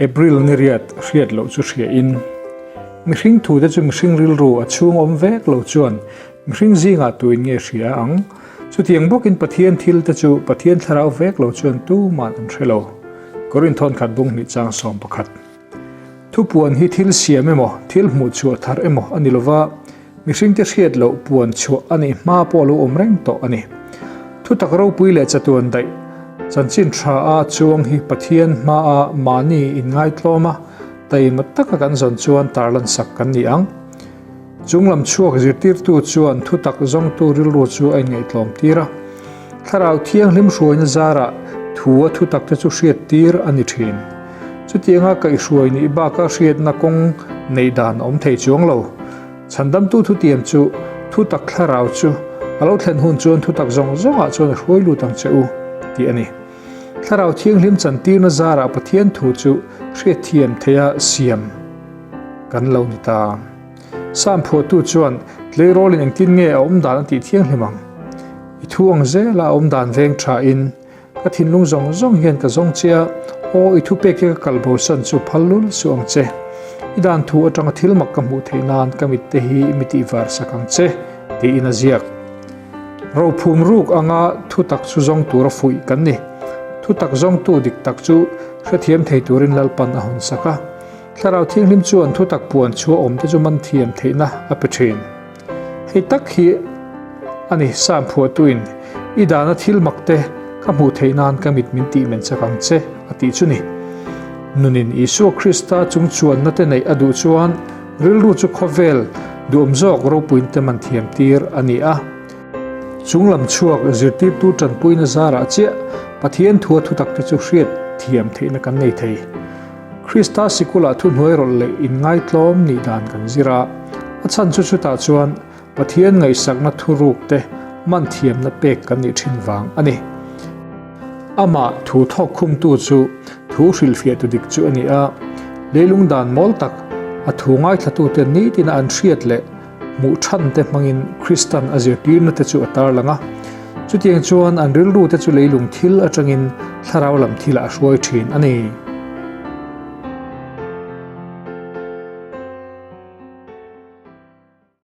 April ni riat hriat loh chu hria in, mihring thute chu mihring rilru a chhung awm vek lo chuan mihring zingah tuin nge hria ang? Chutiang bawkin Pathian thil te chu Pathian thlarau vek lo chuan tuman an hre lo. Korinth khat bung hnih chang 11. Thupuan hi thil siam emaw, thil hmuh chhuah thar emaw a ni lova, Mihringte hriat loh puan chhuah a nih hma pawh a lo awm reng tawh a ni. Thutak ropui leh chatuan daih chanchin tha a chuang hi Pathian hmaa mahni inngaitlawm a, taima taka kan zawn chuan tarlan sak kan ni ang. Chunglam chhuak zirtirtu chuan thutak zawngtu rilru chu a inngaihtlawm tir a. Thlarau Thianghlim hruaina zarah thu a thutak te chu hriat tir a ni thin. Chutianga kaihhruai nih baka hriatna kawng neih dan a awm thei chuang lo. Chhandamtu thutiam chu thutak thlarau chu a lo thlen hun chuan thutak zawng zawngah chuan a hruai lut ang che u, tih a ni. Thlarau Thianghlim chantirna zarah Pathian thu chu hriatthiam theia siam kan lo ni ta. Sam phuahtu chuan tleirawlin engtin nge a awm dan a tih thianghlim ang? I thu ang zela a awm dan veng thain Ka thinlung zawng zawng hian ka zawng che a, aw i thupek hi ka kal bosan chu phal lul suh ang che. I dan thu atanga thil mak ka hmuh theih nan ka mitte hi mi tih var sak ang che, tiin a ziak. Rophum ruk anga thutak chu zawng tura fuih kan ni. Thutak zawngtu dik tak chu hrethiam thei turin Lalpan a hawn sak a. Thlarau Thianghlim chuan thutak puan chhuah awmte chu man thiam theihna a pe thin. Hei tak hi a ni, Sam phuahtuin i dana thil mak te ka hmuh theih nan ka mit min tih men chak ang che a tih chu ni. Nunin Isua Krista chung chuanna te neih a duh chuan rilru chu khawvel duhawm zawk ropuin te man thiam tir a ni a. Chunglam chhuak zirtirtu tanpuina zarah chiah Pathian thua thutak te chu hriat thiam theihna kan nei thei. Krista sikulah thuhnuai rawlh leh inngaitlawm nih dan kan zir a, a chhan chu chutah chuan Pathian ngaihsakna thuruk te man thiamna pek kan nih thin vang a ni. Amah thu thawk khumtu chu thu hrilhfiahtu dik chu a ni a, leilung dan mawl tak a thu ngaithlatute nitina an hriat leh hmuh than te hmangin Kristan a zirtirna te chu a tarlang a. Chutiang chuan an rilru te chu leilung thil atangin thlarau lam thilah a hruai thin a ni.